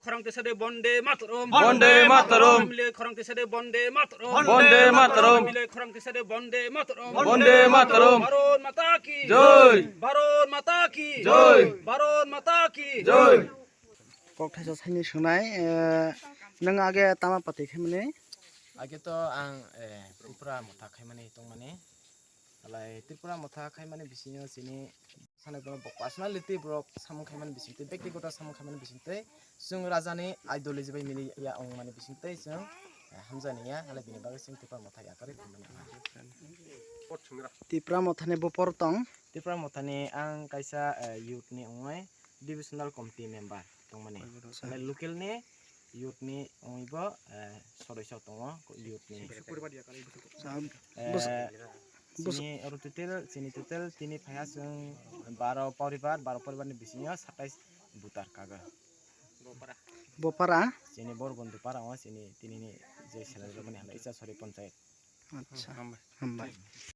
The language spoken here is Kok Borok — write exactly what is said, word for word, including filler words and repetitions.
Khorang tisade Bonde Mataram. Bonde Mataram. Mile khorang tisade Bonde Mataram. Bonde Mataram. Mile khorang tisade Bonde Mataram. Bonde Mataram. Bharat Mata ki Jai. Bharat Mata ki Jai. Bharat Mata ki Jai. Kok thaisa saini swngnai, eh, nwng age tama pati khaimani? Age to ang, eh, Tripura motha khaimani tongmani. Alai Tripura motha khaimani bisingo chini sanai borok personality borok samung khaimani bisingtwi, bektigoto samung khaimani bisingtwi chwng rajani ideology bai mili ya wngmani bisingtwi chwng, eh, hamjani ya, alai bini bagwi chwng Tripura motha yakarwi khaimani. Tripura mothani bopor tong? Tripura mothani ang kaisa, eh, youth ni wngwi divisional committee member tongmani. Alai local ni youth ni wngwi bo, eh, sodosyo tongo youth ni. Eh, bus- chini oro total, chini total tini phaiya chwng baro poribar, baro poribar ni bisingo satais voter kago. Bopara? Chini Borbondhu para o chini tini ni je selai romani hwnwi Ichasori ponchayat. Acha. Hambai. Hambai.